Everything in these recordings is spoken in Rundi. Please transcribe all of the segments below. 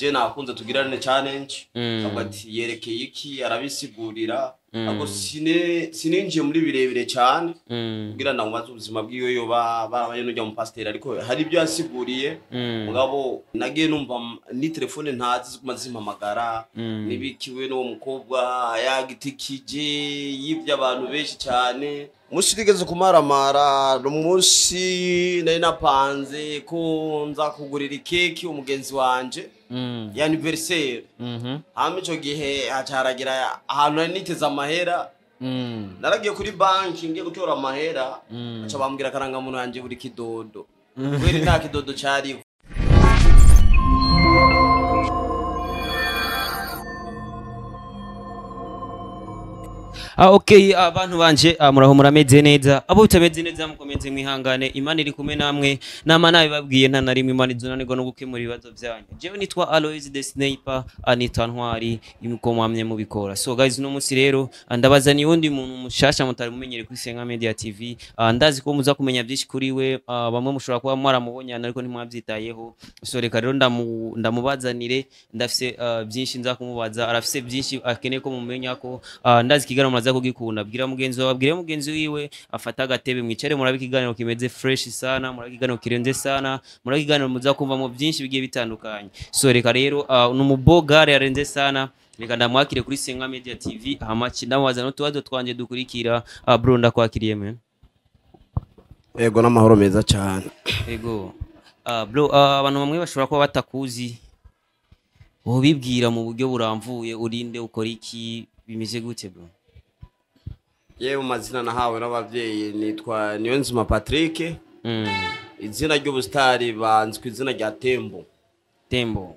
Je nakunze tugirane challenge, avuga ati yerekeye iki, arabisigurira. Ariko sininjiye muri birebire cyane kugira ndamubaze ubuzima bwiwe yoba barabaye n'ujya mu pasiteri, ariko hari ibyo yasiguriye. Mugabo nagiye numva ni telefone ntazi ziguma zimpamagara, nibikiwe n'uwo mukobwa yagitikije yibye abantu benshi cyane. Umunsi nigeze kumaramara ni umunsi nari napanze ko nza kugurira ikeki umugenzi wanje ya anniversaire. Hama ico gihe haca haragira ahantu nari niteze amahera. Naragiye kuri banki ngiye gutora amahera, aca bambwira akarangamuntu yanje buri kidodo, kubera nta kidodo cariho. Okay, abantu banje, muraho, murameze neza? Abo bitameze neza mukomeze mwihangane, Imana iri kumwe namwe. Nama nabibabwiye, nta na rimwe Imana izunanirwa no gukemura ibibazo byanyu. Jewe nitwa Aloys the Sniper, Anita Ntwari, imiko mwamye mubikora. So guys, uno munsi rero ndabazaniye uwundi muntu mushasha mutari mumenyere kuri Senga Media TV. Ndazi ko muza kumenya byinshi kuri we. Bamwe mushobora kuba mwaramubonye ariko ntimwabyitayeho. So reka rero ndamubazanire, ndafise byinshi nza kumubaza, arafise byinshi akeneye ko mumenya ko ndazi ikiganiro muraza kugikunda. Bwira mugenzi wawe, abwire mugenzi wiwe afate agatebe mwicare murabe ikiganiro kimeze fresh sana, murabe ikiganiro kirenze sana, murabe ikiganiro muza kumvamo byinshi bigiye bitandukanye. So reka rero, ni umubogare yarenze sana, reka ndamwakire kuri Senga Media TV, hama ndamubaza n'utubazo twanje dukurikira. Bro, ndakwakiriye man. Ego, n'amahoro meza cyane. Ego. Bro, abantu bamwe bashobora kuba batakuzi, wobibwira mu buryo buramvuye, urinde, ukora iki, bimeze gute bro? Yewe, mu mazina nahawe n'abavyeyi nitwa Niyonzima Patrick. Izina ry'ubusitari banzi ku izina rya Tembo. Tembo.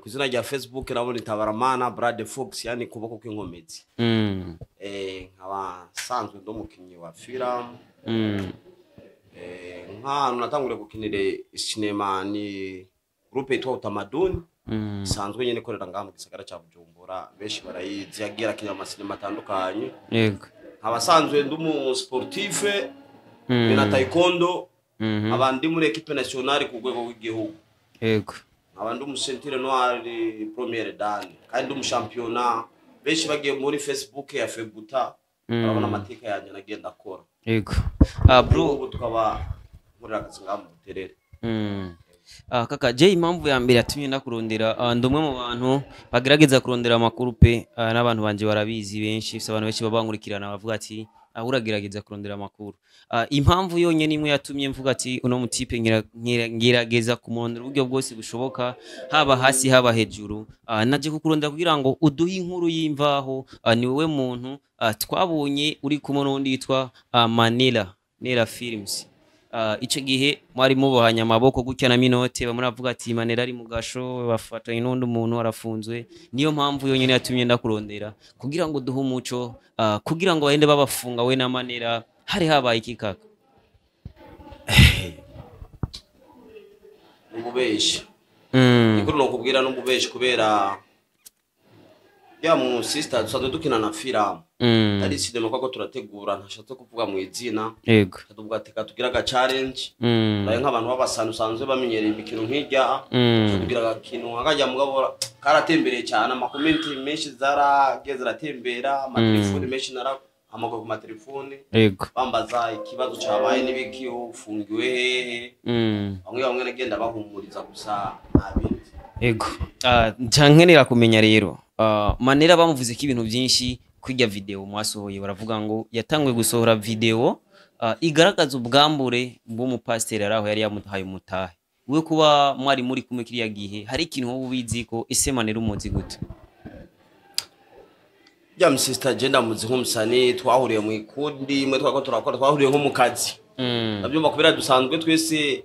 Ku izina rya Facebook nabo ni Tabaramana Brad Fox, yani kuboko kw'inkomezi. Nkaba nsanzwe ndi umukinnyi wa film. Nk'ahantu natanguriye gukinira sinema ni groupe yitwa Utamaduni, isanzwe nyene ikorera ngaha mu gisagara ca Bujumbura, benshi barayizi, yagiye arakina amasinema atandukanye. Nkaba nsanzwe ndi umu sportif na taekwondo, nkaba ndi muri équipe nationale ku rwego rw'igihugu. Nkaba ndi umu ceinture noire première dan, kandi ndi umushampiyona. Benshi bagiye muri Facebook ya Febuta barabona amateka yanjye nagiye ndakora. Yego. Bro, ubu tukaba nkorera akazi ngaha mu Buterere. Kaka, je impamvu ya mbere yatumye ndakurondera, ndi umwe mu bantu bagerageza kurondera amakuru pe, n'abantu banje barabizi benshi, bafise abantu benshi baba bankurikirana bavuga ati uragerageza kurondera amakuru. Impamvu yonyene imwe yatumye mvuga ati uno mutipe ngerageza kumurondera uburyo bwose bushoboka, haba hasi haba hejuru, naje kukurondera kugira ngo uduhe inkuru y'imvaho. Ni wowe muntu twabonye uri kumwe n'undi yitwa Manela Nera Films. Ico gihe mwari mubohanye amaboko gutya na menottes, bamwe baravuga ati Manela ari mu gasho, bafatanye n'undi muntu arafunzwe. Niyo mpamvu yonyene yatumye ndakurondera kugira ngo duhe umuco, kugira ngo bahende babafunga we na Manela, hari habaye iki kaka? N'ububeshi. Inkuru nokubwira n'ububeshi, kubera ya mu sister dusanzwe dukina na filamu, ari sinema kwako turategura, ntashatse kuvuga mu izina. Tuvuga ati tugira aga challenge, nayo nk'abantu b'abasani usanzwe bamenyereye imikino nk'ijya, tugira agakino nkakajya, mugabo karatembereye cyane, amakomenti menshi zaragiye ziratembera, amatelefoni menshi narahamagawe ku matelefoni, bambaza ikibazo cabaye n'ibiki, ufungiwe hehe. Bamwe bamwe nagenda bahumuriza gusa, nta bindi. Ego. Nca nkenera kumenya rero. Manera bamuvuze ko ibintu byinshi kwijya video mwasohoye, baravuga ngo yatanguye gusohora video igaragaza ubwambure bw'umupasiteri ari aho yari yamuhaye umutahe. We kuba mwari muri kumwe kiriya gihe, hari ikintu wowe ubizi ko ese Manera umuzi gute? Ya sister je ndamuzi nk'umusani twahuriye mu ikundi imwe twako turakora, twahuriye nko mu kazi. Ndabyumva kubera dusanzwe twese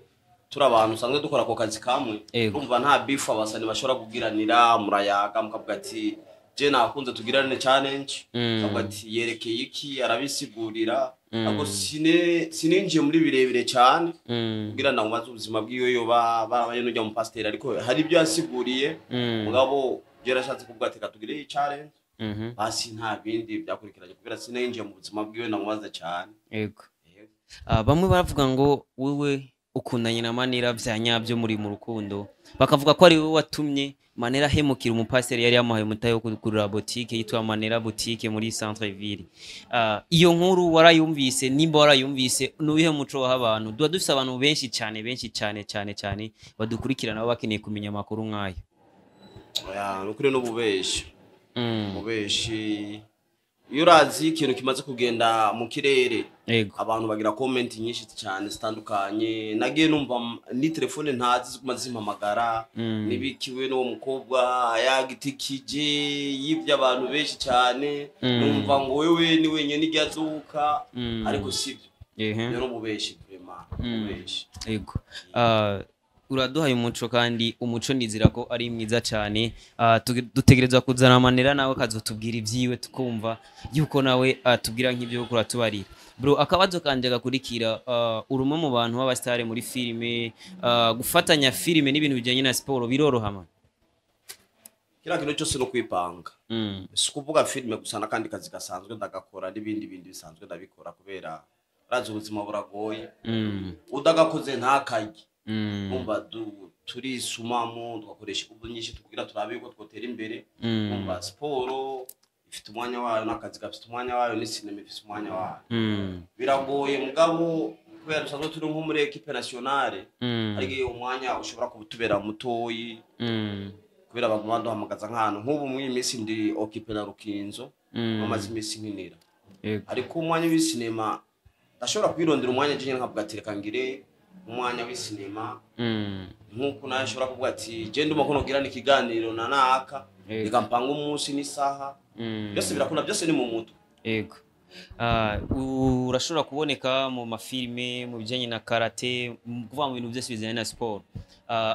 turi abantu usanzwe dukora ako kazi kamwe. Urumva nta beef abasani bashobora kugiranira, murayaga mukavuga ati je nakunze tugirane challenge, akavuga ati yerekeye iki, arabisigurira. Ariko sininjiye muri birebire cyane kugira ndamubaze ubuzima bwiwe yoba barabaye n'ujya mu pasiteri, ariko hari ibyo yasiguriye. Mugabo je yarashatse kuvuga ati tugire iyi challenge, basi nta bindi byakurikiranye kubera sininjiye mu buzima bwiwe ndamubaza cyane. Ego. Bamwe baravuga ngo wewe ukundanye na Manera vya nyabyo, muri mu rukundo, bakavuga ko ari wowe watumye Manera ahemukira umupasiteri yari yamuhaye umutahe wo kugurura boutique yitwa Manera Boutique muri centre ville. Iyo nkuru warayumvise? Nimba warayumvise, nuwihe muco waha abantu? Duba dufise abantu benshi cyane, benshi cyane cyane cyane badukurikirana, baba bakeneye kumenya amakuru nk'ayo. Oya, nukuri n'ububeshi. Ububeshi, iyo urazi ikintu kimaze kugenda mu kirere, abantu bagira comment nyinshi cyane zitandukanye. Nagiye numva ni telefone ntazi ziguma zimpamagara, nibikiwe n'uwo mukobwa yagitikije, yibye abantu benshi cyane. Numva ngo wewe ni wenyine ijya aduka, ariko sibyo. Rero n'ububeshi, vraiment ububeshi. Yego. Uraduhaye umuco, kandi umuco nizira ko ari mwiza cyane. Dutegerezwa kuzana Manera nawe akazotubwira ibyiwe, tukumva yuko nawe atubwira nk'ibyo uriko uratubarira. Bro, akabazo kanje gakurikira, uri umwe mu bantu b'abasitari muri filime. Gufatanya filime n'ibintu bijyanye na siporo biroroha, man? Kiriya kintu cyose no kwipanga. Si ukuvuga filime gusa, n'akandi kazi gasanzwe ndagakora, n'ibindi bindi bisanzwe ndabikora, kubera urazi ubuzima buragoye. Udagakoze ntakarye. Umva, turisumamo, tugakoresha ingufu nyinshi tukugira turabe yuko twotera imbere. Umva, siporo ifite umwanya wayo, n'akazi gafite umwanya wayo, n'isinema ifite umwanya wayo. Biragoye, mugabo kubera dusanzwe turi nko muri équipe nationale, ariko iyo umwanya ushobora kubutubera mutoyi, kubera baguma baduhamagaza nk'ahantu nk'ubu muri iyi minsi ndi occupé na Rukinzo, bamaze iminsi nkinira. Ariko umwanya w'isinema ndashobora kwirondera umwanya je nyene, nkavuga ati reka ngire umwanya w'isinema, nk'uko nawe nshobora kuvuga ati je ndumva ko nogirana ikiganiro na naka, reka mpange umunsi n'isaha. Byose birakunda, byose ni mu mutwe. Yego. Urashobora kuboneka mu mafilime, mu bijyanye na karate, mu kuvuga mu bintu byose bijyanye na siporo.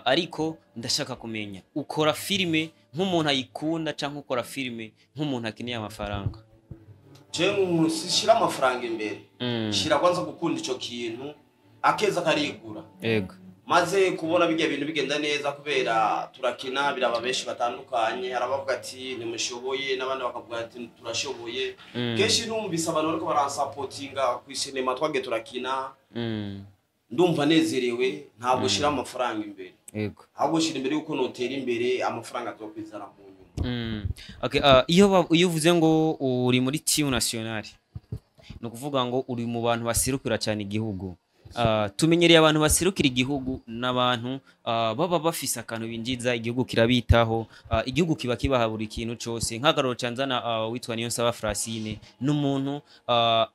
Ariko ndashaka kumenya, ukora filime nk'umuntu ayikunda cyangwa ukora filime nk'umuntu akeneye amafaranga? Je sishira amafaranga imbere. Shira kwanza gukunda ico kintu, akeza karigura. Maze kubona bijya bintu bigenda neza, kubera turakina biraba benshi batandukanye, hari abavuga ati ntimushoboye, n'abandi bakavuga ati turashoboye. Kenshi numvise abantu bariko baransapotinga ku isinema twagiye turakina, ndumva nezerewe. Ntabwo shira amafaranga imbere, ahubwo shira imbere yuko notera imbere, amafaranga azokwizana mu nyuma. Okay, iyo uvuze ngo uri muri team nationale, ni ukuvuga ngo uri mu bantu baserukira cyane igihugu. Tumenyereye abantu baserukira igihugu n'abantu baba bafise akantu binjiza, igihugu kirabitaho, igihugu kiba kibaha buri kintu cose. Nk'akarorero canzana, witwa Niyonsaba Francine, n'umuntu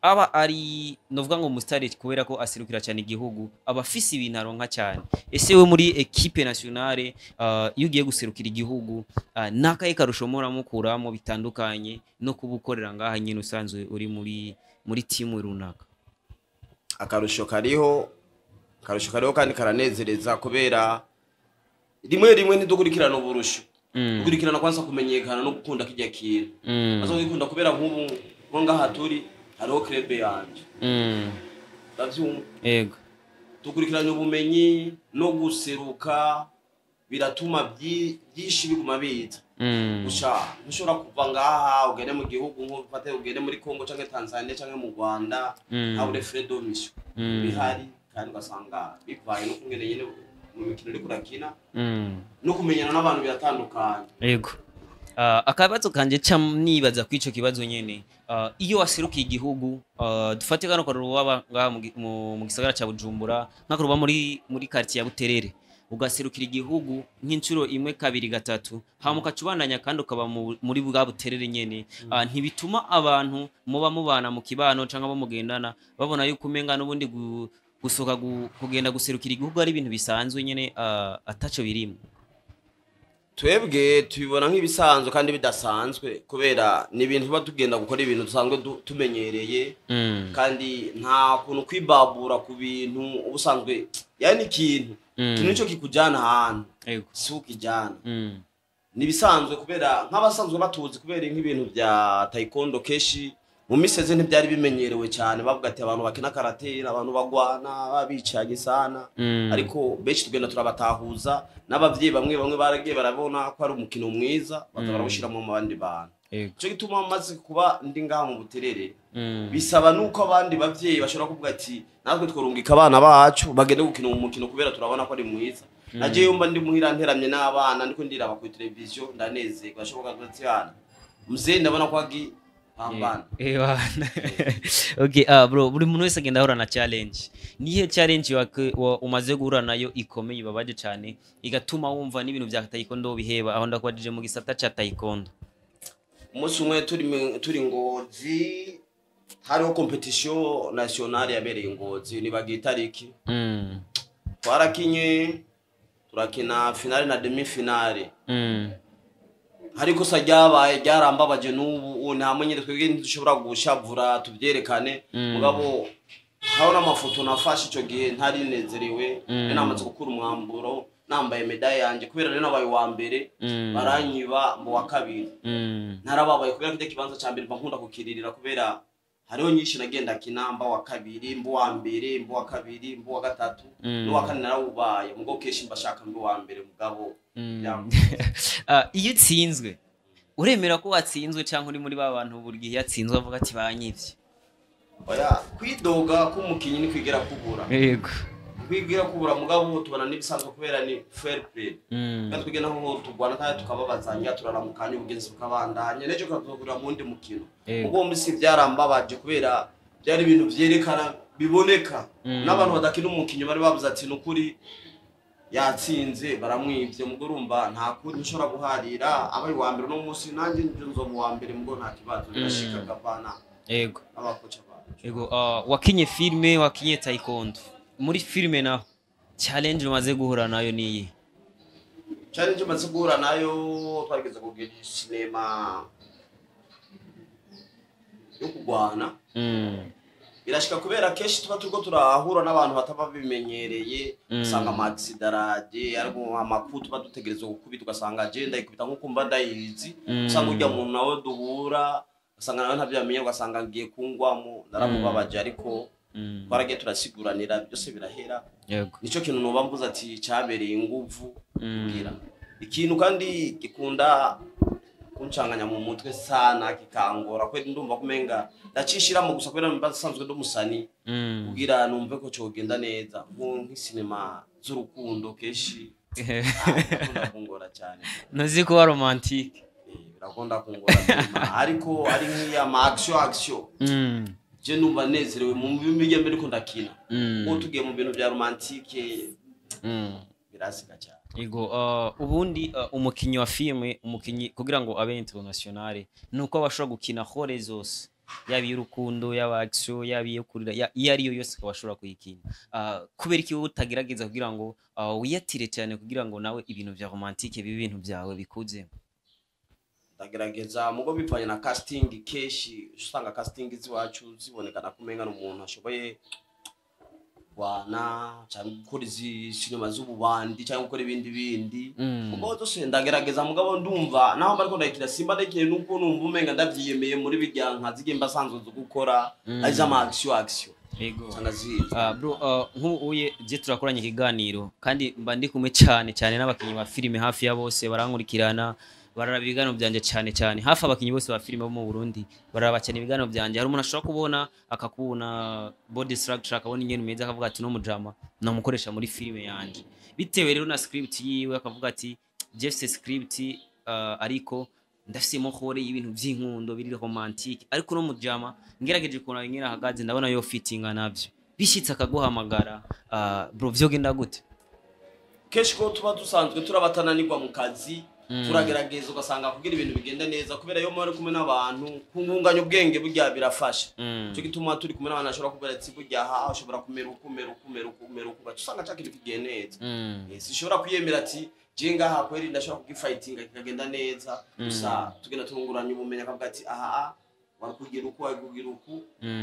aba ari novuga ngo umusitari, kubera ko aserukira cyane igihugu, aba afise ibintu aronka cyane. Ese we muri équipe nationale, iyo ugiye guserukira igihugu, n'akahe karusho mukuramo bitandukanye no kuba ukorera ngaha nyine usanzwe uri muri timu runaka? Akarusho kariho, akarusho kariho kandi karanezereza, kubera rimwe rimwe ntidukurikirana uburusho, dukurikirana kwanza kumenyekana no gukunda kijya kintu. Azo gukunda, kubera nk'ubu nko ngaha turi hariho club yanje, ndavyumva. Dukurikiranye ubumenyi no guseruka, biratuma byinshi biguma biza. Gusa ntushobora kuva ngaha ugende mu gihugu, nko ufate ugende muri Congo canke Tanzania canke mu Rwanda, habure frais de mission bihari, kandi ugasanga bivaye no kungene nyene mu mikino uriko urakina, no kumenyana n'abantu biratandukanye. Yego. Akabazo kanje ca nibaza kwico kibazo nyene. Iyo waserukiye igihugu, dufate kano karoro, waba ngaha mu gisagara ca Bujumbura, nk'akaroro uba muri quartier ya Buterere, ugaserukira igihugu nk'inshuro imwe, kabiri, gatatu, hama ukaca ubandanya kandi ukaba muri bwa Buterere nyene, ntibituma abantu muba mubana mu kibano canke abo mugendana babona yuko umenga n'ubundi gusohoka kugenda guserukira igihugu ari ibintu bisanzwe nyene, ataco birimwo? Twebwe tubibona nk'ibisanzwe kandi bidasanzwe, kubera ni ibintu tuba tugenda gukora, ibintu dusanzwe tumenyereye, kandi nta kuntu kwibabura ku bintu ubusanzwe, yani ikintu ikintu nico kikujyana ahantu, si ukijyana. Ni ibisanzwe, kubera nk'abasanzwe batuzi kubera nk'ibintu bya taekwondo, kenshi mu miseze ntibyari bimenyerewe cyane, bavuga ati abantu bakina karate, abantu bagwana babicanye sana. Ariko benshi tugenda turabatahuza, n'abavyeyi bamwe bamwe baragiye barabona ko ari umukino mwiza, baza barawushyiramo mu bandi bantu. Ico gituma maze kuba ndi ngaha mu Buterere, bisaba nuko abandi bavyeyi bashobora kuvuga ati natwe tworungika abana bacu bagende gukina uwo mukino, kubera turabona ko ari mwiza. Naje yumva ndi muhira nteramye n'abana, ndiko ndiraba ku televiziyo, ndanezerwa. Ashoboka ati hana mzee, ndabona ko agi pambana. Bana. Okay, bro, buri muntu wese agenda ahura na challenge. Nihe challenge umaze guhura nayo ikomeye, ibabaje cyane, igatuma wumva n'ibintu bya taekwondo biheba? Aho ndakwajije mu gisata ca taekwondo. Umunsi umwe turi Ngozi, hariho compétition nationale yabereye Ngozi, nibagiye itariki. Twarakinye, turakina finale na demi finale. Hari ikosa ryabaye ryarambabaje n'ubu, ubu nta nyine twebwe ntidushobora gushavura tubyerekane. Mugabo hariho n'amafoto nafashe icyo gihe ntarinezerewe. Nari namaze gukura umwamburo, nambaye médaille yanjye, kubera rero nabaye uwa mbere, baranyiba mu wa kabiri. Narababaye kubera ko icyo kibanza cya mbere mba nkunda kukiririra, kubera hariho nyinshi nagenda kina mba wa kabiri, mba uwa mbere, mba uwa kabiri, mba uwa gatatu. N'uwa kane narawubaye, mugabo kenshi mba shaka mba uwa mbere, mugabo Iyo utsinzwe uremera ko watsinzwe, cyangwa uri muri ba bantu buri gihe yatsinzwe avuga ati banyivye? Oya, kwidoga k'umukinyi ni kwigera kubura. Kwigira kubura, mugabo tubona n'ibisanzwe kubera ni fair play. Kandi twige naho turwana kandi tukababazanya, turaramukanya, ubugenzi bukabandanya, n'ejo kazohurira mu wundi mukino. Ubwo uwo munsi byarambabaje kubera byari ibintu vyerekana biboneka. N'abantu badakina umukinyi bari babuze ati nukuri yatsinze, baramwivye. Mugo urumva nta kundi nshobora guharira, abaye uwa mbere uno munsi, nanjye nzoba uwa mbere, mugo nta kibazo, birashika gavana abakoca bacu. Yego, wakinye filme, wakinye taekwondo. Muri filme naho challenge umaze guhura nayo niyi? Challenge maze guhura nayo, twarigeze kugira sinema yo kurwana. Birashika kubera kenshi tuba turiko turahura n'abantu bataba bimenyereye. Usanga ama accident araje, ariko amakuru tuba dutegerezwa gukubita, ugasanga je ndayikubita nkuko mba ndayizi. Usanga urya muntu nawe duhura, ugasanga nawe ntavyo yamenye, ugasanga ngiye kungwamo, naramubabaje, ariko twaragiye turasiguranira, byose birahera. Nico kintu noba mvuze ati cyabereye inguvu. Kugira ikintu kandi gikunda kuncanganya mu mutwe sana, kikangora kweli, ndumva kumenga ndacishiramo gusa kubera mba nsanzwe ndi umusani, kugira numve ko cogenda neza, nk'isinema z'urukundo kenshi birakunda kungora cyane. Ntuzi kuba romantique? Birakunda kungora cyane, ariko ari nk'iya ma action action, je numva nezerewe mu bijya mbere ko ndakina. Ubu tugiye mu bintu bya romantique, birasiga cyane. Yego, ubundi umukinyi wa filme, umukinyi kugira ngo abe international nuko aba ashobora gukina rôle zose, yaba iy'urukundo, yaba action, yaba iyo kurira, iyo ariyo yose akaba ashobora kuyikina. Kubera iki wowe utagerageza kugira ngo wiyatire cyane, kugira ngo nawe ibintu vya romantique bibe ibintu byawe bikuze? Ndagerageza, mugo bivanye na casting. Kenshi usanga casting z'iwacu zibonekana kumenga n'umuntu ashoboye kurwana cyangwa gukora izi sinema z'ububandi cyangwa gukora ibindi bindi. Mugabo zose ndagerageza, mugabo ndumva naho mba ariko ndayikina, simba ndayikinye nuko numva umenga ndavyiyemeye muri birya nka zigiye mba sanzwe zo gukora, ari z'ama action action. Usanga zizi. Bro, nk'ubu uye je turakoranye ikiganiro, kandi mba ndi kumwe cyane cyane n'abakinyi ba filime hafi ya bose barankurikirana, bararaba ibiganiro byanje cyane cyane. Hafi abakinyi bose ba filime bo mu Burundi bararaba cyane ibiganiro byanje. Hari umuntu ashobora kubona, akakubona body structure, akabona ingene umeze, akavuga ati no mujama namukoresha muri filime yanje, bitewe rero na script yiwe, akavuga ati Jeff script, ariko ndafisemo rôle y'ibintu by'inkundo biri romantique, ariko no mujama ngerageje kubona ingene ahagaze, ndabona yo fitinga navyo, bishitse akaguhamagara, bro, vyogenda gute? Kenshi ko tuba dusanzwe turabatananirwa mu kazi, turagerageza, ugasanga kugira ibintu bigende neza, kubera iyo muri kumwe n'abantu kungunganya ubwenge burya birafasha. Cyo gituma turi kumwe n'abantu ashobora kubwira ati burya aha ushobora kumera uku, kumera uku, kumera uku, kumera uku, ugaca usanga cya kintu kigiye neza. Sinshobora kwiyemera ati je ngaha kweri ndashobora kugifightinga kikagenda neza, gusa tugenda tunguranya ubumenyi, akavuga ati aha wari kugira uku, wari kugira uku.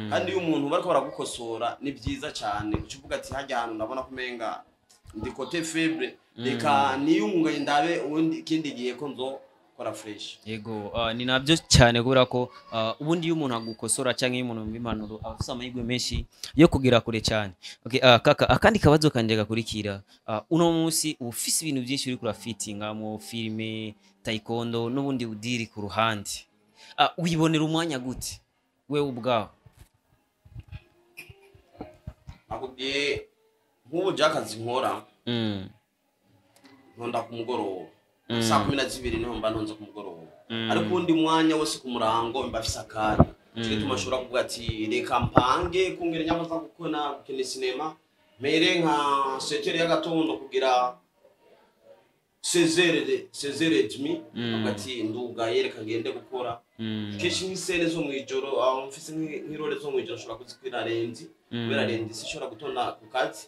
Kandi iyo umuntu bariko baragukosora ni byiza cyane, uca uvuga ati hajya ahantu ndabona kumenga ndi côté faible, reka niyungunganye ndabe ubundi ikindi gihe ko nzokora fresh. Yego, ni nabyo cyane, kubera ko ubundi iyo umuntu agukosora cyangwa iyo umuntu yumva impanuro, aba afite amahirwe menshi yo kugera kure cyane. Okay, kaka, akandi kabazo kanje gakurikira, uno munsi uba ufise ibintu byinshi uriko urafitinga mu filime, taekwondo n'ubundi budiri ku ruhande, wibonera umwanya gute wewe ubwawe? Nakubwiye nk'ubu je akazi nkora, Ntonda ku mugoroba saa 12, niho mba ntonze ku mugoroba. Ariko undi mwanya wose ku murango mba mfise akanya. Cyo gituma nshobora kuvuga ati reka mpange kungera nyamaza gukona gukina sinema, mere nka 7h y'agatondo kugira 16h, 16h30, avuga ati ndugaye, reka ngende gukora. Kenshi nk'i scène zo mw'ijoro, aho mfise nk'i rôle zo mw'ijoro, nshobora kuzikwira lundi, kubera lundi sinshobora gutonda ku kazi.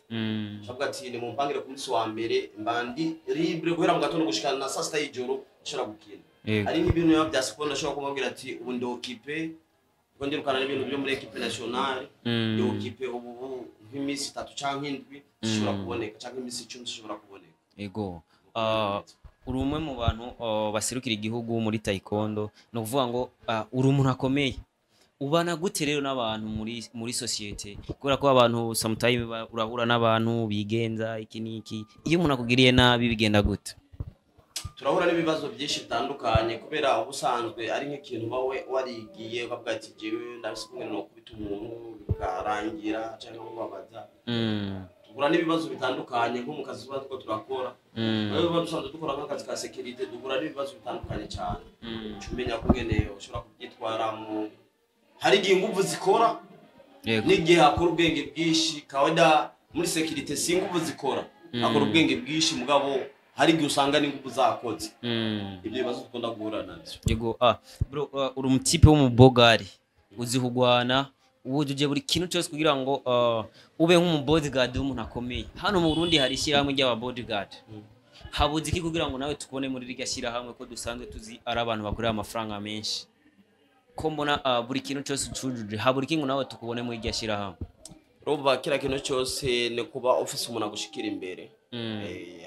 Ndavuga ati nimumpangire ku munsi wa mbere, mba ndi libre guhera mu gatondo gushika na saa 6 y'ijoro, nshobora gukina. Hari nk'ibintu biba bya siporo, ndashobora kumubwira ati ubu ndi occupé, kuko ndirukana n'ibintu byo muri équipe nationale. Ndi occupé ubu nk'iminsi 3 canke 7 zishobora kuboneka, canke iminsi 10 zishobora kuboneka. Ego. Uri umwe mu bantu baserukira igihugu muri taekwondo, ni ukuvuga ngo uri umuntu akomeye. Ubana gute rero n'abantu muri société? Kubera ko abantu sometime urahura n'abantu bigenza iki n'iki. Iyo umuntu akugiriye nabi bigenda gute? Turahura n'ibibazo byinshi bitandukanye, kubera ubusanzwe ari nk'ikintu uba warigiye, ukavuga ati jewe ndabise kumwe no kubita umuntu bikarangira cyangwa kumubabaza. Duhura n'ibibazo bitandukanye nko mu kazi tuba turiko turakora. Rero tuba dusanzwe dukora nk'akazi ka sécurité, duhura n'ibibazo bitandukanye cyane. Uca umenya ko ngene ushobora kubyitwaramo. Hari igihe inguvu zikora n'igihe hakora ubwenge bwinshi. Kawaida muri sécurité si inguvu zikora, hakora ubwenge bwinshi, mugabo hari igihe usanga n'inguvu zakoze. Ibyo bibazo dukunda guhura nabyo. Yego. Bro, uri umu type w'umubogari, uzi kugwana, wujuje buri kintu cyose kugira ngo ube nk'umu bodyguard w'umuntu akomeye. Hano mu Burundi hari ishyirahamwe ry'aba bodyguard. Habuze iki kugira ngo nawe tukubone muri rirya shyirahamwe, ko dusanzwe tuzi ari abantu bakorera amafaranga menshi? Ko mbona buri kintu cyose ucujuje, habura iki ngo nawe tukubone muri irya shyirahamwe? Urumva, kiriya kintu cyose ni kuba ufise umuntu agushikira imbere.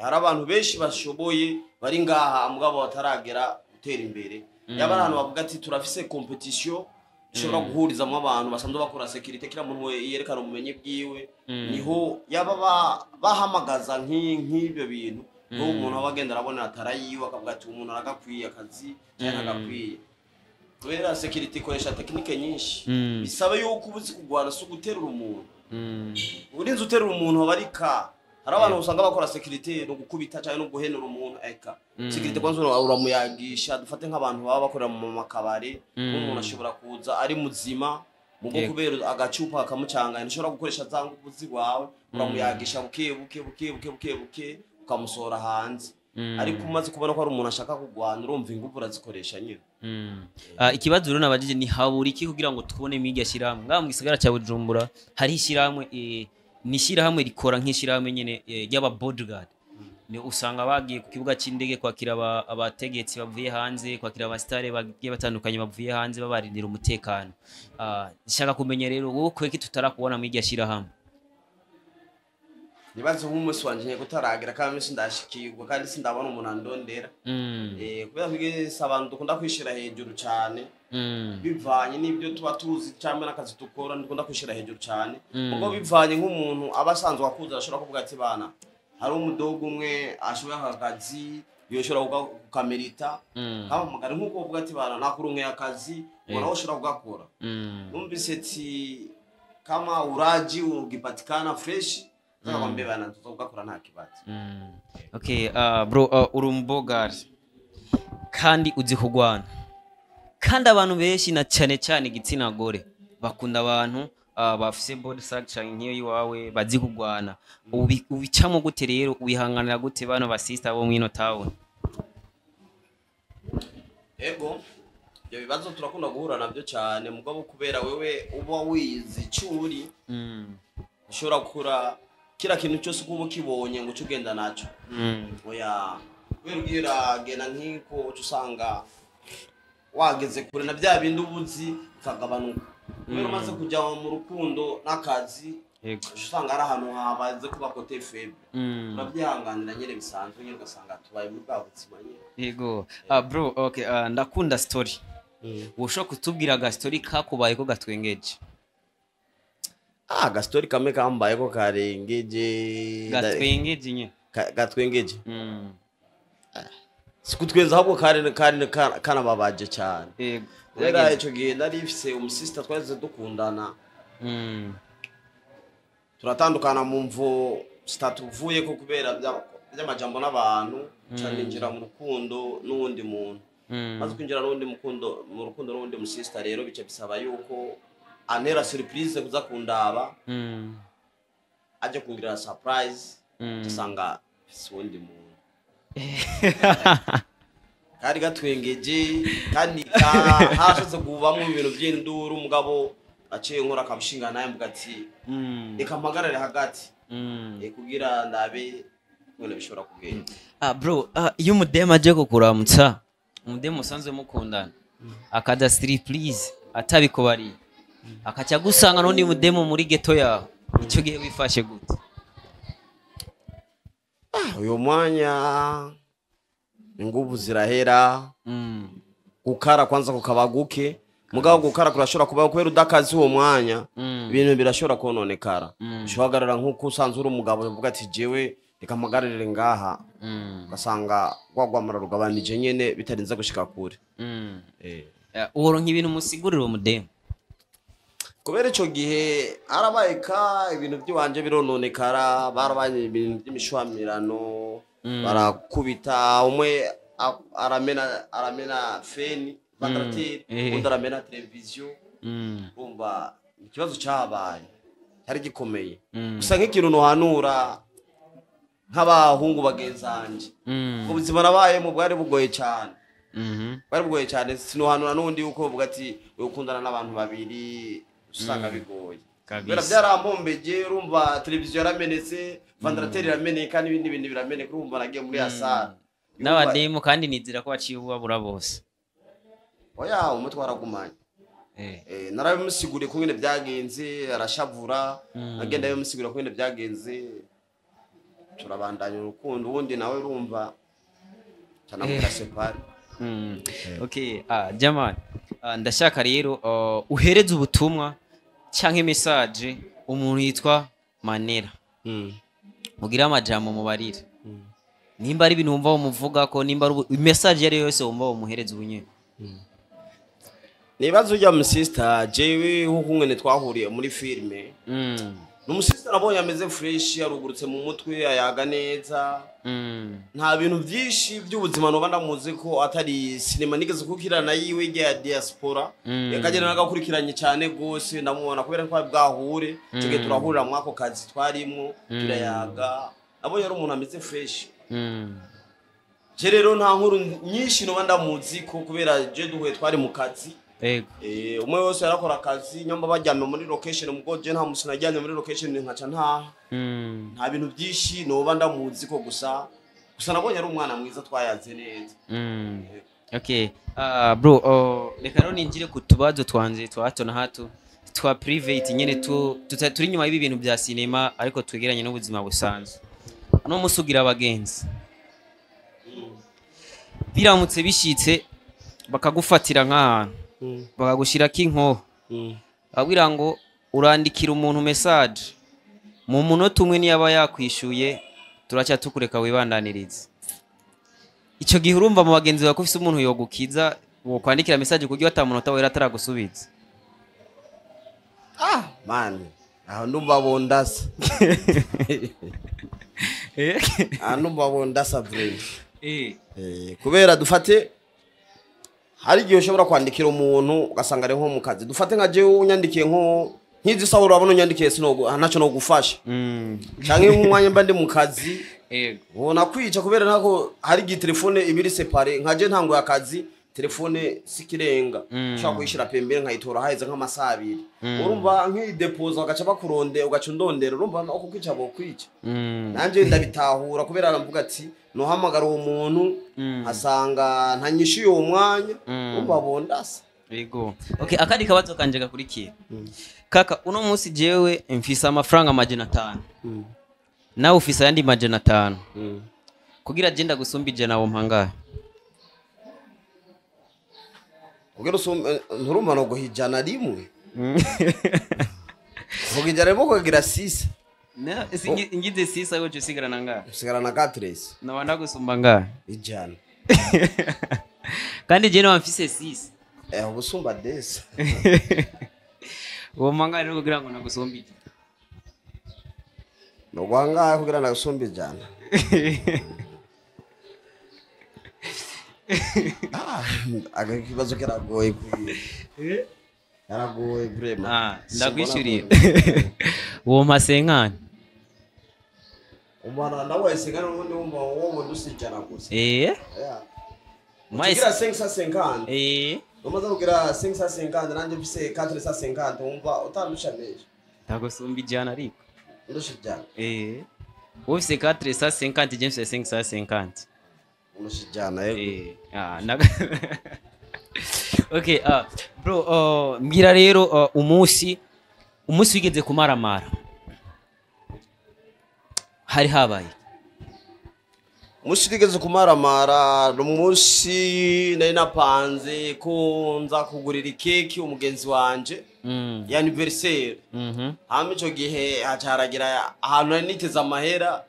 Hari abantu benshi bashoboye bari ngaha, mugabo bataragera gutera imbere. Yaba ari ahantu bavuga ati turafise compétition dushobora guhurizamo abantu basanzwe bakora sécurité, kila muntu we yerekana ubumenyi bwiwe, niho yaba bahamagaza nk'ibyo bintu, niho umuntu aba agenda arabona atara yiwe, akavuga ati umuntu aragakwiye akazi cyangwa ntagakwiye, kubera sécurité ikoresha technique nyinshi. Bisaba yuko uba uzi kugwana, si uguterura umuntu. Urinze uterura umuntu aba ari ka. Hari abantu usanga bakora sécurité no gukubita cyangwa no guhenura umuntu, eka. Sécurité kwanza uramuyagisha. Dufate nk'abantu baba bakorera mu makabari, nk'umuntu ashobora kuza ari muzima mugo, kubera agacupa kamucanganya, ntushobora gukoresha za nguvu ziwawe. Uramuyagisha buke buke buke buke buke buke, ukamusohora hanze. Ariko umaze kubona ko ari umuntu ashaka kugwana, urumva inguvu urazikoresha nyine. Ikibazo rero nabajije ni habura iki kugira ngo tubone mwirya shyirahamwe? Ngaha mu gisagara cya Bujumbura hari ishyirahamwe, ni ishyirahamwe rikora nk'ishyirahamwe nyene ry'aba bodyguard. Ni usanga bagiye ku kibuga cy'indege kwakira abategetsi bavuye hanze, kwakira abasitare bagiye batandukanye bavuye hanze, babarindira umutekano. Nshaka kumenya rero wowe kweki tutarakubona mwirya shyirahamwe? Nibaze nk'umunsi wanje nkeka utaragira, kandi sindashikirwa, kandi sindabona umuntu andondera. Kubera twigese abantu dukunda kwishira hejuru cyane, bivanye n'ibyo tuba tuzi cyangwa n'akazi dukora, dukunda kwishira hejuru cyane. Ubwo bivanye nk'umuntu aba asanzwe akuze, arashobora kuvuga ati bana, hari umudogo umwe ashoboye aka kazi, yoshobora kukamerita. Kampamagara nk'uko uvuga ati bana, nakuronkeye akazi, ubona nawe ushobora kugakora. Numvise ati kama uraji ukipatikana fresh, sasa kwambia bana, tuzogakora nta kibazo. Okay, bro, uri umubogari kandi uzi kurwana, kandi abantu benshi na cyane cyane igitsina gore bakunda abantu bafise body structure nk'iyo iwawe, bazi kurwana. Ubicamo gute rero? Wihanganira gute bano basista bo mwino town? Ego, ibyo bibazo turakunda guhura nabyo cyane, mugabo kubera wewe uba wizi icyo uri, ushobora gukora kila kintu cyose uko uba ukibonye ngo uce ugenda nacyo. Oya, kubera ugiye uragenda nk'iko, uca usanga wageze kure na bya bindi uba uzi bikagabanuka, kubera umaze kujya mu rukundo n'akazi, uca usanga ari ahantu habaze kuba côté faible. Urabyihanganira nyine bisanzwe nyine, ugasanga tubaye muri bwa buzima nyine. Yego. Bro, okay, ndakunda story. Woshobora kutubwira aga story kakubaye ko gatwengeje? Ah, agastori kamwe kambaye ko karengeje. Gatwengeje nyine. Gatwengeje. Sikutwenza, ahubwo kari kanababaje cyane. Kubera ico gihe nari mfise umusista twaheze dukundana, turatandukana mu mvo zitatuvuye ko, kubera By'amajambo n'abantu, ca ninjira mu rukundo n'uwundi muntu. Maze kwinjira n'uwundi mukundo, mu rukundo n'uwundi musista rero, bica bisaba yuko antera surprise kuza kundaba, aje kungirira surprise, usanga mfise uwundi muntu. Kari gatwengeje kandi harashatse kuvamwo ibintu by'induru, umugabo aciye nkora akabishinga naye mvuga ati reka mpagarare hagati kugira ndabe ngene bishobora kugenda. Ah bro, iyo umudemu aje kukuramutsa, umudemu usanzwe mukundana, akaza surprise atabikubariye, akaca gusanga n'undi mudemu muri ghetto yawe, icyo gihe wifashe gute? Uyu mwanya inguvu zirahera, gukara kwanza kukaba guke, mugabo gukara kurashobora kubaho kubera udakazi uwo mwanya, ibintu birashobora kononekara. Ushobora nk'uko usanzwe uri umugabo uvuga ati jewe reka mpagararire ngaha, ugasanga rwagwamara rugabanije nyene bitarinze gushika kure. Uworonka ibintu musigurira uwo mudemu? Kubera ico gihe harabaye ka ibintu by'iwanje birononekara, barabaye ibintu by'imishwamirano, barakubita umwe, aramena feni ventilateur, undi aramena televiziyo. Urumva ikibazo cyabaye cyari gikomeye. Gusa nk'ikintu nohanura nk'abahungu bagenzanje, ubuzima nabayemo bwari bugoye cyane, bwari bugoye cyane. Sinohanura n'undi yuko bavuga ati ukundana n'abantu babiri, usanga bigoye. Kabisa. Kubera byarampombeje, urumva televiziyo yaramenetse, ventilateur irameneka, n'ibindi bintu birameneka, urumva nagiye muri asara. N'abademu kandi nizira ko baciye ubabura bose. Oya, umutwe waragumanye. Narabimusiguriye ko nyine byagenze, arashavura. Agenda bimusigurira ko nyine byagenze, turabandanya urukundo, ubundi nawe urumva canamukase séparé. Okay, Jamal, ndashaka rero uhereze ubutumwa canke message umuntu yitwa Manera. Mugire amajambo mubarire. Nimba ari ibintu wumva umuvuga ko, nimba ari message iyo ari yo yose wumva umuhereza ubunyene. Nibaza ujya musista, jewe nkuko ngene twahuriye muri filime, ni umusista nabonye ameze fresh, yarugurutse mu mutwe, ayaga neza. Nta bintu byinshi by'ubuzima noba ndamuzi ko atari sinema nigeze kukirana yiwe ya diaspora. Yakagenda nagakurikiranye cyane gose, ndamubona kubera ko bwahure tugiye turahurira muri ako kazi twarimwo, turayaga, nabonye ari umuntu ameze fresh. Je rero nta nkuru nyinshi noba ndamuzi ko kubera je duhuye twari mu kazi. Umwe wese yarakora akazi, nyamba bajyana muri location, ubwo je nta musi najyanye muri location nkaca ntaha. Nta bintu byinshi noba ndamuzi ko, gusa nabonye ari umwana mwiza, twayaze neza. Okay. Bro, reka rero ninjire ku tubazo twanje twa hato na hato twa private nyene, turi inyuma y'ibi bintu bya sinema ariko twegeranye n'ubuzima busanzwe. Uno musi ugira abagenzi. Biramutse bishitse bakagufatira nk'ahantu, bakagushirako inkoho, babwira ngo urandikira umuntu message mu munota umwe, niyaba yakwishuye turaca tukureka wibandanirize. Icyo gihe urumva mu bagenzi bawe ko ufise umuntu yogukiza, wokwandikira message kuburyo ata munota wera ataragusubiza? Ah man, aho ndumva bondasa, aho ndumva bondasa vraiment. Kubera dufate hari igihe ushobora kwandikira umuntu ugasanga ari nko mu kazi, dufate nka jewe unyandikiye nko nk'izi sawa, urabona unyandikiye sinogo ntacyo no gufasha, canke nk'umwanya mba ndi mu kazi, ubona kwica kubera ntako hari igihe telefone iba iri séparée. Nka je ntanguye akazi, telefone sikirenga, ushobora kuyishira pembere nkayitora haheze nk'amasaha 2. Urumva nkidepoza bagaca bakuronde, ugaca undondera, urumva uko kwica bokwica. Nanje ndabitahura kubera aravuga ati nohamagara uwo muntu nkasanga ntanyishuye uwo mwanya, urumva bondasa. Yego. Okay, akandi kabazo kanje gakurikira. Kaka, uno munsi jewe mfise amafaranga 500. Nawe ufise ayandi 500. Kugira je ndagusumba 100 wo mpangahe? Kugira usumbe nturumva no guha 100, vuga 100 kugira six. Na ngize six aho cyo usigarana ngahe? Usigarana katresi. Nawa ndagusumba ngahe? 100. Kandi je nawe mfise six. Ubusumba desa. Uwo mpangahe rero kugira ngo nagusumbe 100? Nogwangahe kugira ndagusumba 100? Aka kibazo kiragoye kuri. Karagoye vraiment. Ndagwishyuriye. Uwo mpa 50. Umwana nawe 50 n'ubundi wumva wowe ndusa 100 gusa. Eh? Yeah. Ukigira 550. Umaze kugira 550 nanjye mfise 450 wumva utandusha menshi. Ndagusumba 100 ariko. Ndusha 100. Eh. Wowe ufise 450 je mfise 550. Ndusha 100 yego. Okay, bro, mbwira rero umunsi wigeze kumaramara. Hari habaye. Umunsi wigeze kumaramara umunsi nari napanze ko nza kugurira ikeki umugenzi wanje ya anniversaire. Hama ico gihe hacaragira ahantu nari niteze amahera.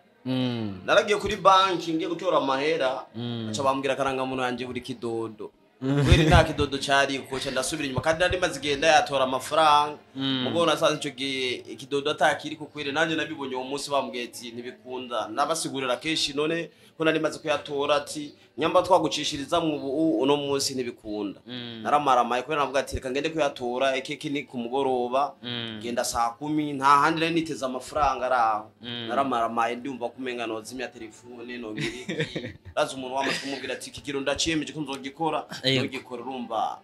Naragiye kuri banki ngiye gutora amahera, aca bambwira akarangamuntu yanje buri kidodo. Kubera nta kidodo cari ko ca ndasubira inyuma kandi nari maze igenda yatora amafaranga. Mugabo nasanze ico gihe ikidodo atakiri kukwire nanje nabibonye uwo munsi bambwiye ati ntibikunda. Nabasigurira kenshi none ko nari maze kuyatora ati nyamba twagucishiriza mu ubu uno munsi ntibikunda. Naramaramaye kubera navuga ati reka ngende kuyatora ikeki ni ku mugoroba genda saa 10 nta handi nari niteze amafaranga araho. Naramaramaye ndumva kumenga nozimya telefone no biriki. Raza umuntu wamaze kumubwira ati iki kiro ndaciyemeje ko nzogikora. Ugikora urumva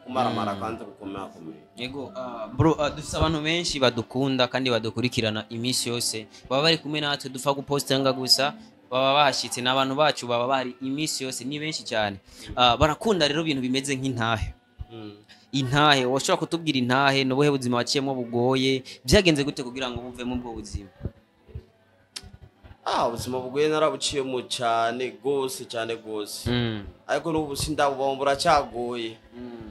kumaramara kanze gukomera komera. Yego, bro, dufise abantu benshi badukunda kandi badukurikirana iminsi yose. Baba bari kumwe natwe dupfa gupostinga gusa baba bahashitse n'abantu bacu baba bari iminsi yose ni benshi cyane. Barakunda rero ibintu bimeze nk'intahe. Intahe, washobora kutubwira intahe n'ubuhe buzima waciyemo bugoye byagenze gute kugira ngo buve mu bwo buzima? Ubuzima bugoye narabuciyemo cyane gose cyane gose. Ariko n'ubu sindabubomba buracyagoye.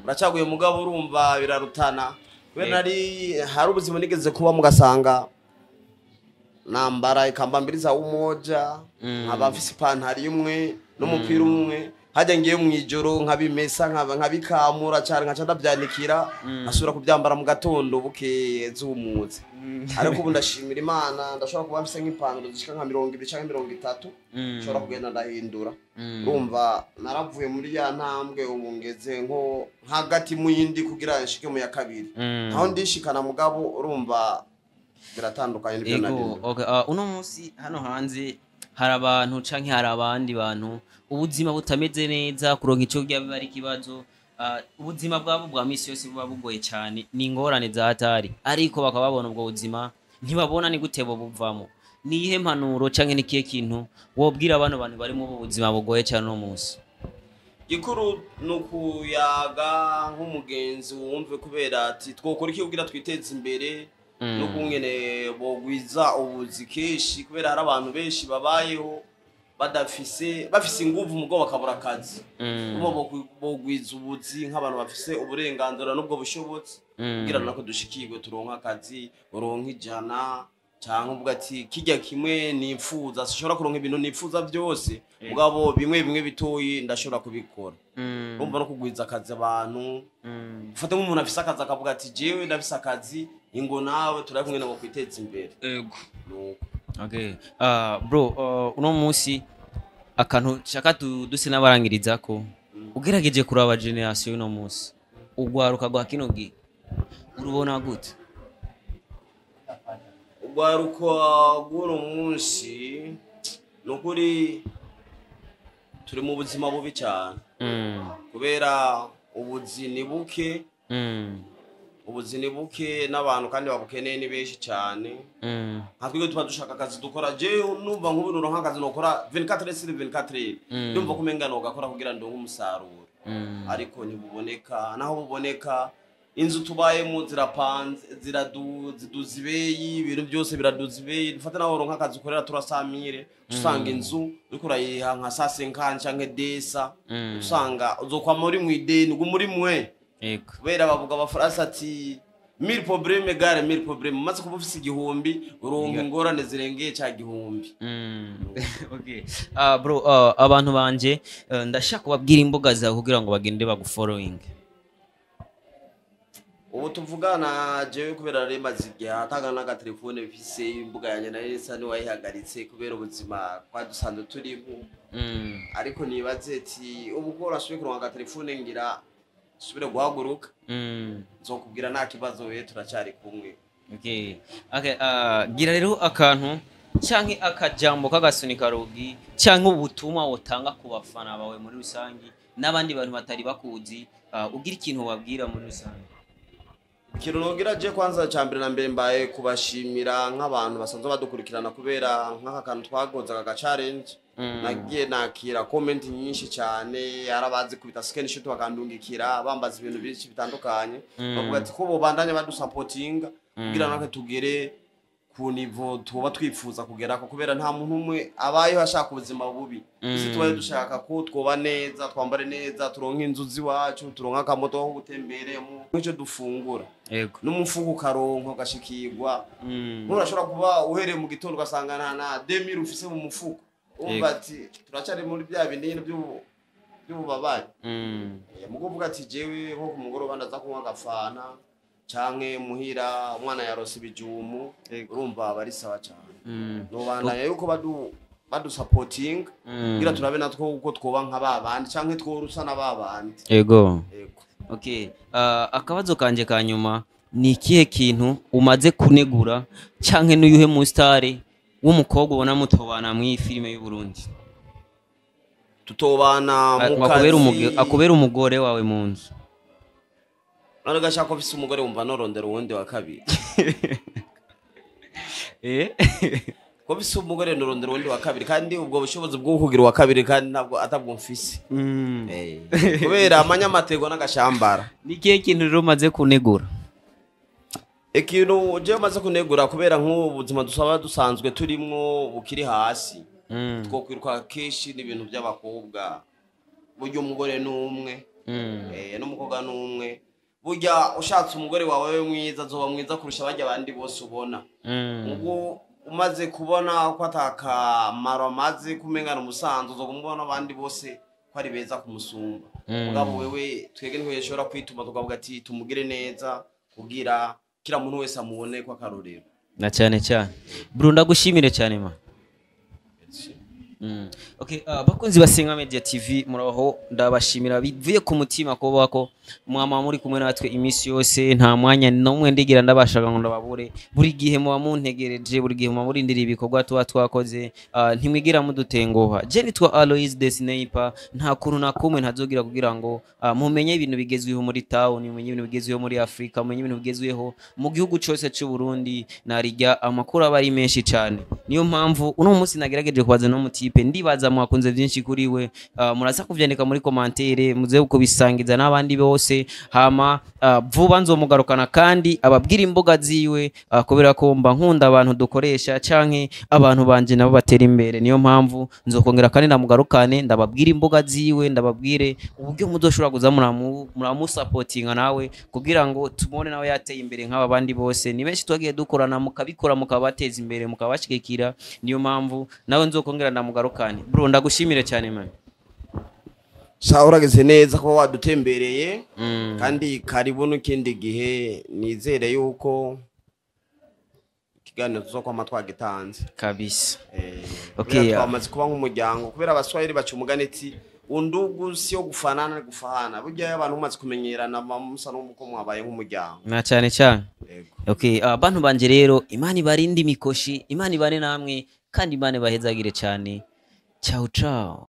Buracyagoye mugabo urumva birarutana. Kubera nari hari ubuzima nigeze kuba mugasanga nambara ikambambiriza umoja, nkaba mfise ipantaro imwe n'umupira umwe, hajya ngiye mu ijoro nkabimesa nkabikamura cyane nkaca ndabyanikira asubira kubyambara mu gatondo bukeye zumutse. Ariko ubu ndashimira Imana ndashobora kuba mfise nk'ipantaro zishika nka 20 canke 30 nshobora kugenda ndahindura. Urumva naravuye muri ya ntambwe ubu ngeze nko hagati mu yindi kugira nshike mu ya kabiri. Aho ndishikana mugabo urumva biratandukanye n'ibyo nari. Okay, uno munsi hano hanze hari abantu canke hari abandi bantu ubuzima butameze neza kuronka ico kurya biba ari ikibazo. Ubuzima bwabo bwa misi yose buba bugoye cyane ni ingorane za hatari ariko bakaba babona ubwo buzima ntibabona ni gute bo buvamo. Ni iyihe mpanuro canke ni kihe kintu wobwira abantu bantu bari mu buzima bugoye cyane uno munsi? Gikuru nukuyaga nk'umugenzi wumve kubera ati twokora iki kugira twiteze imbere no kungene bogwiza ubuzi keshi kubera hari abantu benshi babayeho badafise bafise inguvu mugo bakabura akazi. Ubo bogwiza ubuzi nk'abantu bafise uburenganzira n'ubwo bushobotse kugira nako dushikirwe turonka akazi uronka 100 cyangwa uvuga ati kijya kimwe nifuza sishobora kuronka ibintu nifuza byose mugabo bimwe bimwe bitoyi ndashobora kubikora. Urumva no kugwiza akazi abantu ufate nk'umuntu afise akazi akavuga ati jewe ndafise akazi ingo nawe turakumwe nabo kwiteza imbere. Yego. Okay. Bro, uno munsi akantu shaka duse n'abarangiriza ko ugerageje kuraba generation uno munsi ugwaruka gwa kino gihe urubona gute? Ugwaruka guno munsi nukuri turi mu buzima bubi cyane. Kubera ubuzini buke. Ubuzini buke n'abantu kandi babukeneye ni benshi cyane. Nka twebwe tuba dushaka akazi dukora je numva nk'ubu nuronka akazi nokora 24/24 ndumva kumenga nogakora kugira ndonke umusaruro. Ariko ntibuboneka naho buboneka inzu tubayemo zirapanze ziduza ibeyi ibintu byose biraduza ibeyi. Dufate naho uronka akazi ukorera turasamire usanga inzu uriko urayiha nka saa 5 canke desa usanga uzokwama uri mw'ideni uguma uri mwe. Kubera bavuga abafaransa ati mille problème gare mille problème maze kuba ufise 1000 uronka ingorane zirengeye ca 1000. Okay. Bro, abantu banje ndashaka kubabwira imbuga zawe kugira ngo bagende bagufollowing. Ubu tuvugana jewe kubera nari maze igihe atanga n'agatelefone mfise, imbuga yanjye nayo isa niwayihagaritse kubera ubuzima twari dusanzwe turimo. Ariko nibaze ati ubu ko urasubiye kuronka agatelefone, ngira subire guhaguruka, nzokubwira, nta kibazo, we turacyari kumwe. Okay, gira rero akantu canke akajambo k'agasunika rugi canke ubutumwa wotanga ku bafana bawe muri rusangi n'abandi bantu batari bakuzi, ugira ikintu wabwira muri rusange. Ikintu nogira je, kwanza cya mbere na mbere mbaye kubashimira nk'abantu basanzwe badukurikirana, kubera nk'aka kantu twagoze, aka challenge, nagiye nakira comment nyinshi cyane, arabazi kubita screenshot bakandungikira, bambaza ibintu byinshi bitandukanye, bavuga ati ko bobandanya badusapotinga kugira natwe tugere ku niveau tuba twifuza kugerako, kubera nta muntu umwe abayeho ashaka ubuzima bubi. Isi tubaye dushaka ko twoba neza, twambare neza, turonke inzu z'iwacu, turonke akamoto ko gutemberemo, nk'icyo dufungura n'umufuko ukaronka ugashikirwa. Nturashobora kuba uhereye mu gitondo ugasanga nta na 2000 ufise mu mufuko, umva ati turacyari muri bya bindi nyine by'ububabare. Mugo uvuga ati jewe nko ku mugoroba ndaza kunywa agafana, canke muhira umwana yarose ibijumu, urumva aba ari sawa cane. Nobandanya yuko badusapotinga kugira turabe natwo uko twoba nka babandi canke tworusa na babandi. Yego. Okay, akabazo kanje ka nyuma ni ikihe kintu umaze kunegura canke n'uyuhe musitari w'umukobwa ubona mutobana mw'iyi filime y'u Burundi? Tutobana mu kazi? Akubera umugore wawe mu nzu. None gashaka ko mfise umugore, wumva norondera uwundi wa kabiri? Ko mfise umugore norondera uwundi wa kabiri, kandi ubwo bushobozi bwo kugira uwa kabiri kandi ntabwo atabwo mfise. Kubera amanyamatego n'agashambara. Ni ikihe kintu rero umaze kunegura? Ikintu jewe maze kunegura, kubera nk'ubu buzima dusaba dusanzwe turimwo bukiri hasi, twokwiruka kenshi n'ibintu by'abakobwa. Burya umugore ni umwe, n'umukobwa ni umwe. Burya ushatse umugore wawe mwiza, azoba mwiza kurusha barya abandi bose ubona. Ubwo umaze kubona ko atakamaro amaze kumengana umusanzu, uzoga umubona abandi bose ko ari beza kumusumba. Mugabo wewe, twebwe ntiheshobora kwituma tukavuga ati tumugire neza kugira kila muntu wese amubone ko akarorero. Na cyane cyane, bro, ndagushimire cyane ma. Okay, bakunzi basenga Media TV, muraho, ndabashimira bivuye ku mutima kuba ko mwama muri kumwe natwe iminsi yose. Nta mwanya n'umwe ndigira ndabashaka ngo ndababure. Buri gihe muba muntegereje, buri gihe muba murindiriye ibikorwa tuba twakoze, ntimwigira mudutenguha. Je nitwa Alois the Sniper, nta kuntu na kumwe ntazogira kugira ngo mumenye ibintu bigezweho muri town, mumenye ibintu bigezweho muri Afrika, mumenye ibintu bigezweho mu gihugu cyose cy'u Burundi. Narijya amakuru aba ari menshi cyane, niyo mpamvu uno munsi nagerageje kubaza no mutipe, ndibaza mwakunze byinshi kuri we. Muraza kuvyandika muri commentaire, muze kubisangiza n'abandi bose. Hama vuba nzomugarukana kandi ababwira imbuga ziwe, kubera ko mba nkunda abantu dukoresha canke abantu banje nabo batera imbere. Niyo mpamvu nzokongera kandi ndamugarukane, ndababwira imbuga ziwe, ndababwire uburyo muzoshobora kuza muramusapotinga nawe kugira ngo tumubone nawe yateye imbere nk'aba bandi bose. Ni benshi twagiye dukorana, mukabikora, mukabateza imbere, mukabashigikira. Niyo mpamvu nawe nzokongera ndamugarukane. Bro, ndagushimire cyane man. Sawa, urageze neza kuba wadutembereye, kandi karibu n'ikindi gihe. Nizere yuko ikiganiro tuzokwama twagitanze. Kabisa. Okay, Kubera twamaze kuba nk'umuryango, kubera Abaswahili baca umugani ati undugu sio gufanana ni gufahana. Burya iyo abantu mumaze kumenyerana, musa n'uko mwabaye nk'umuryango. Na cyane cyane. Yego. Okay, bantu banje rero, Imana ibarinde imikoshi, Imana ibane namwe, kandi Imana ibahezagire cyane. Ciao ciao.